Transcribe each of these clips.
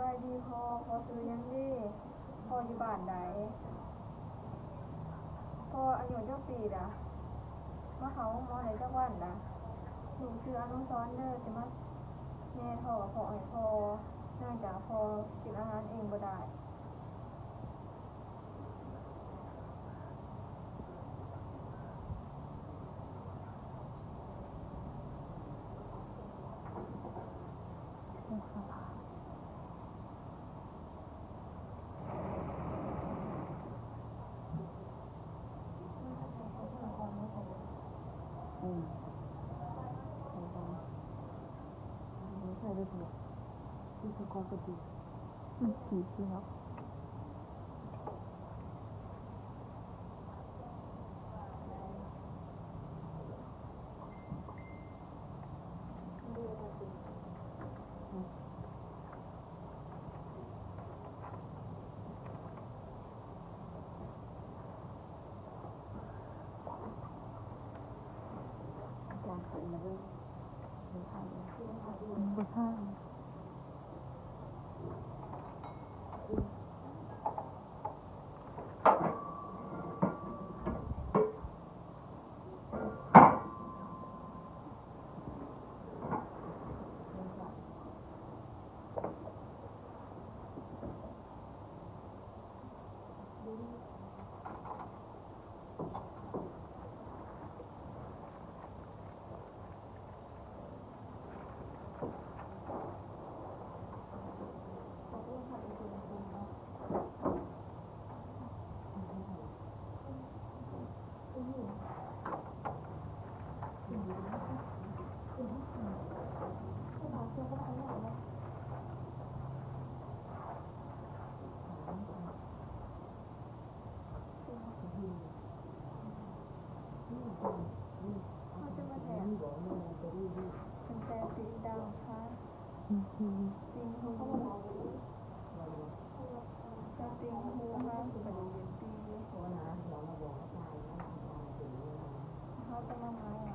ສະບາຍດີພໍ່, ພໍ່ຊື່ຫຍັງເດ? ພໍ່ຢູ່ບ້ານໃດ? ພໍ່ອາຍຸຈັກປີລະ? ມາເຂົ້າໂຮງໝໍໄດ້ຈັກວັນລະ? ລູກຊື່ອະນຸສອນເດີ, ຊິມາແຍ່ທໍ່ກະເພາະໃຫ້ພໍ່, ເນື່ອງຈາກພໍ່ກິນອາຫານເອງບໍ່ໄດ້. ມັນສີກແລ້ວ. ເຮົາຈະມາແທກຕັ້ງແຕ່ຕີນດາວຫາຕີນຫູ, ຈາກຕີນຫູຫາກະດູກເປັນປີ. ເຮົາຈະມາໝາຍໄວ້.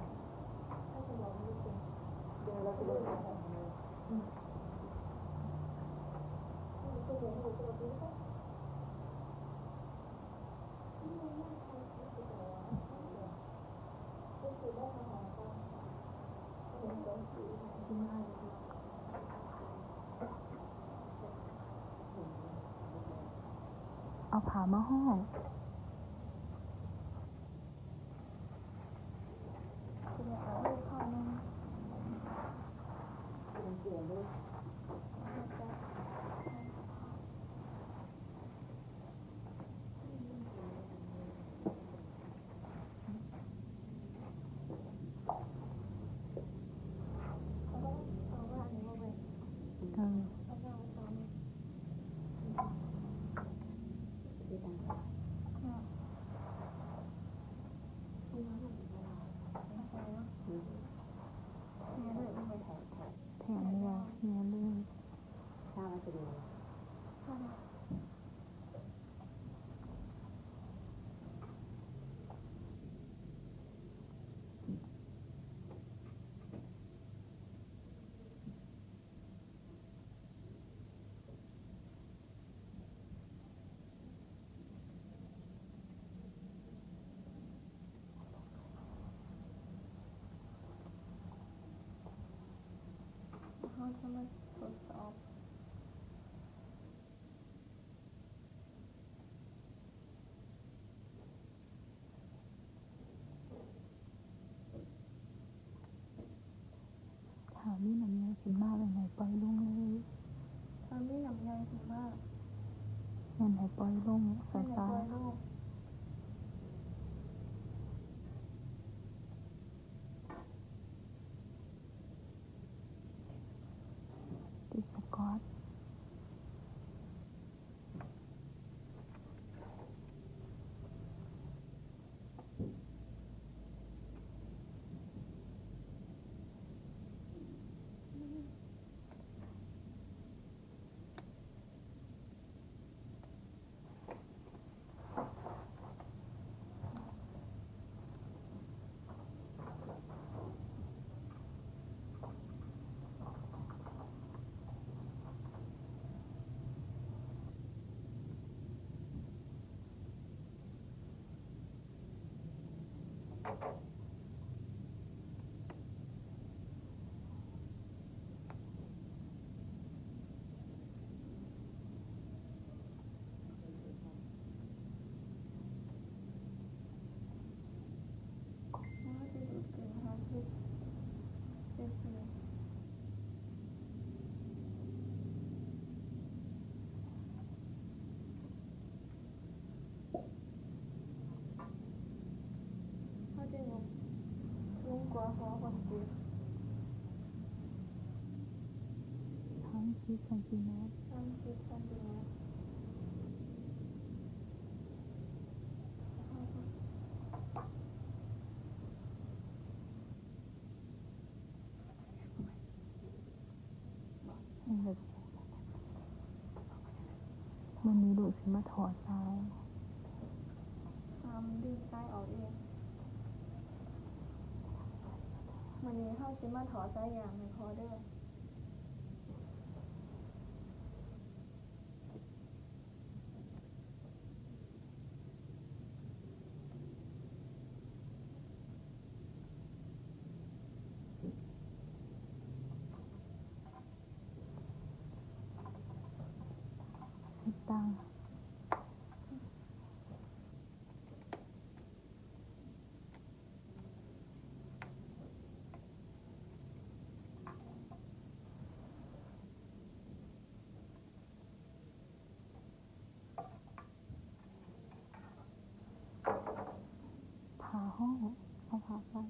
ເອົາຜ້າມາຫ້ອງ. ແຖມເລີຍ ແຖມເລີຍ. ເຮົາຈະມາທົດສອບ. ຖ້າມີນ້ຳໃຍຂຶ້ນມາແມ່ນໃຫ້ປ່ອຍລົງເລີຍ. ຖ້າມີນ້ຳໃຍຂຶ້ນມາ ແມ່ນໃຫ້ປ່ອຍລົງຊ້າໆ. ຕິດສະກອດ. ເ ເຮົາຈະຍົກສູງກວ່າຫົວຄົນເຈັບ ສາມສິບເຊັນຕີແມັດ ສາມສິບເຊັນຕີແມັດ. ມື້ນີ້ລູກຊິມາຖອດສາຍ ອາ ມັນດຶງສາຍອອກເອງ. ມື້ນີ້ເຮົາຊິມາຖອດສາຍຢາງໃຫ້ພໍ່ເດີ. ເຮັດຕາມ. ຜ້າຫ້ອງ ເອົາຜ້າໃສ່.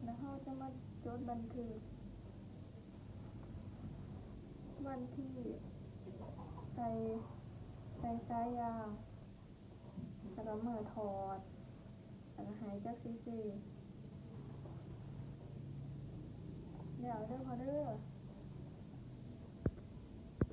ແລ້ວເຮົາຈະມາຈົດບັນທຶກວັນທີໃສ່ ໃສ່ສາຍຢາງ ແລ້ວກໍມື້ຖອດ ແລ້ວກໍໃຫ້ຈັກຊີຊີ. ແລ້ວເດີພໍ່ເດີ.